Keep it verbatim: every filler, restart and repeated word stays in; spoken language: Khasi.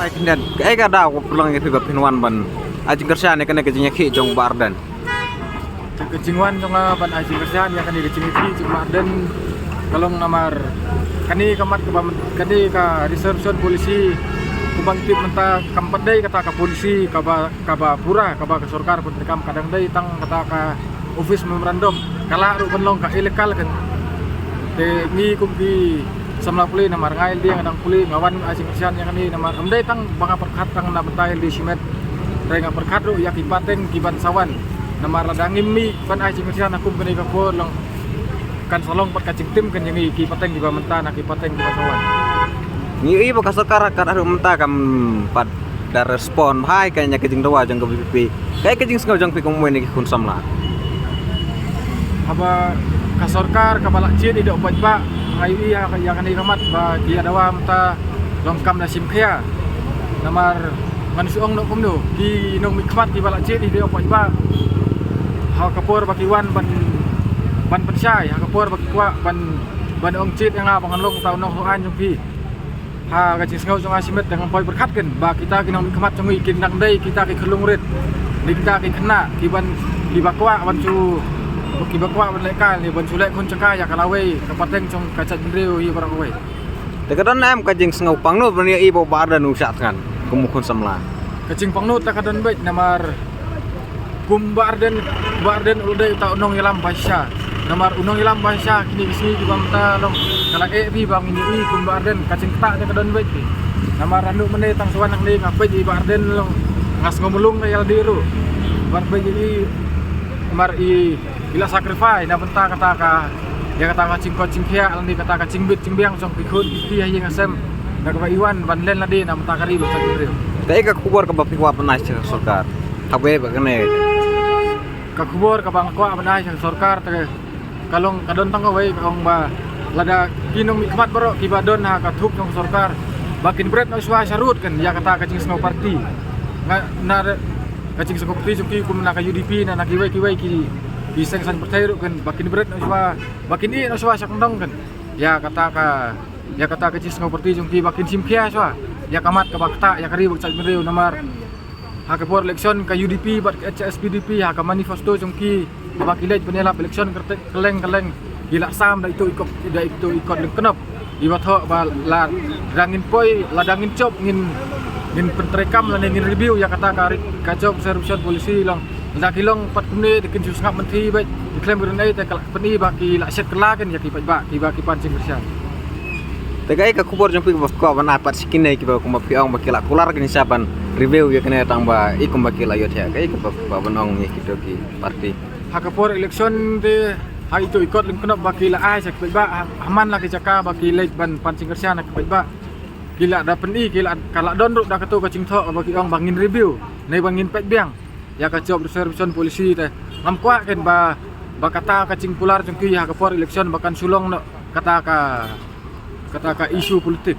Ai khyndiat, kaei ka daw ka pynlong ïa phi ba phin wan ban ai jingkyrshan ïa kane ka jingïakhih jong Bah Ardent? Ka jingwan jong nga ban ai jingkyrshan ïa kane ka jingïakhih jong Bah Ardent ka long namar kane ka mat kaba, kane ka reservation policy kumba ngi tip mynta kam pat dei kata ka policy kaba, kaba pura, kaba ka sorkar pyntreikam, ka dang dei tang kata ka office memorandum, ka lah ruh ban long ka illegal kan. Te ngi kum ki samla pule namar nga ïalade nga dang pule, nga wan ai jingkyrshan ïa kane namar ym dei tang ba nga pyrkhat tang na bynta ïalade shimet, hynrei nga pyrkhat ruh ïa ki pateng kiban sa wan. Namar lada ngim mih ban ai jingkyrshan ha kum kane ka por long kan sa long pat ka jingtim kan ïa ngi ki pateng kiba mynta na ki pateng kiba sa wan. Ngi ïohi ba ka sorkar kat haduh mynta kam pat da respond bha ïa kane ka jingdawa jong ka VPP. Kaei ka jingsngew jong phi kum uwei na ki khun samla? Haba ka sorkar kaba la jied ïa u paidbah, nga ïohi ïa ka, ïa kane ka mat ba ki ïa dawa mynta long kam da shim khia. Namar ngan shu ong noh kumno, ki nongmihkhmat kiba la jied ïa u paidbah, ha ka por ba ki wan ban, ban pynshai, ha ka por ba ki kwah ban, ban ong jied ïa nga ba ngan long uta u nongthoh aiñ jong phi. Ha ka jingsngew jong nga shimet te ngam poi pyrkhat kan ba kita ki nongmihkhmat jong ngi kin dang dei kita ki khyllung rit, dei kita ki khynnah kiban, kiba kwah ban shu, kiba kwah ban leh kai ne ban shu leh khun jong ka ïa ka lawei ka pateng jong ka jaitbynriew hi baroh kawei. Te ka don em ka jingsngew pangnud ban ïohi ba u Bah Ardent u shah thngan kum u khun samla? Ka jingpangnud te ka don beit namar kum Bah Ardent, Bah Ardent u dei uta u nongïalam ba shisha. Namar u nongïalam ba shisha kine ki sngi kiba mynta long ka la eh phi ba ngin ïohi kum Bah Ardent, ka jingktah te ka don beit phi. Namar naduh mynne tang shuwa nangne nga peit ïa i Bah Ardent long nga sngew mlung nga ïalade ruh. Bad peit ïa i, namar i, i la sacrifice na bynta kata ka, ïa kata ka jingkoit jingkhiah lane kata ka jingbit jingbiang jong ki khun ki kti ha ïing ha sem, na kaba i wan ban len lade na bynta ka ri bad ka jaitbynriew. Kaei ka khubor kaba phi kwah ban ai sha ka sorkar? Kaba, ba kane ka khubor kaba nga kwah ban ai sha ka sorkar te ka long, ka don tang kawei, ka ong ba lada ki nongmihkhmat baroh kiba don ha ka thup jong ka sorkar ba kin bret noh shuwa sharud kan ïa kata ka jingsngew party. Nga, na ka jingsngew party jong ki kum na ka UDP, na, na kiwei kiwei ki, ki seng saiñ pyrthei ruh kan, ba kin bret noh shuwa, ba kin ïeh noh shuwa sha kyndong kan ïa kata ka, ïa kata ka jingsngew party jong ki, ba kin shim khia shuwa ïa ka mat kaba ktah ïa ka ri bad ka jaitbynriew. Namar ha ka por election ka UDP bad ka HSPDP ha ka manifesto jong ki ba ki leit ban ïalap election kyrteng kylleng kylleng ki la sam da ito i kot, da ito i kot lyngknop. Iba thoh ba lada ngin poi, lada ngin jop, ngin, ngin pyntreikam lane ngin review ïa kata ka ri-, ka job reservation policy long. Lada ki long pat kumne te kin shu sngap mynthi beit, ki khlem ki don ei te ka la pyni ba ki la shet kylla kan ïa ki paidbah kiba ki pan jingkyrshan. Te kaei ka khubor jong phi kaba phi kwah ban ai pat sha kine kiba kumba phi ong ba ki la kular kine sha ban review ïa kane tang ba i kumba ki la ïoh thiah, kaei kaba phi kwah ban ong ïa kito ki party? Ha ka por election te ha ito i kot lyngknop ba ki la ai sha ki paidbah, ha, ha man la ki jaka ba ki leit ban pan jingkyrshan ha ki paidbah, ki la da pyni, ki la, ka la don ruh da kato ka jingthoh ba ki ong ba ngin review ne ba ngin peit biang ïa ka job reservation policy te. Ngam kwah kan ba, ba kata ka jingkular jong ki ha ka por election ba kan shu long noh kata ka, kata ka issue politik.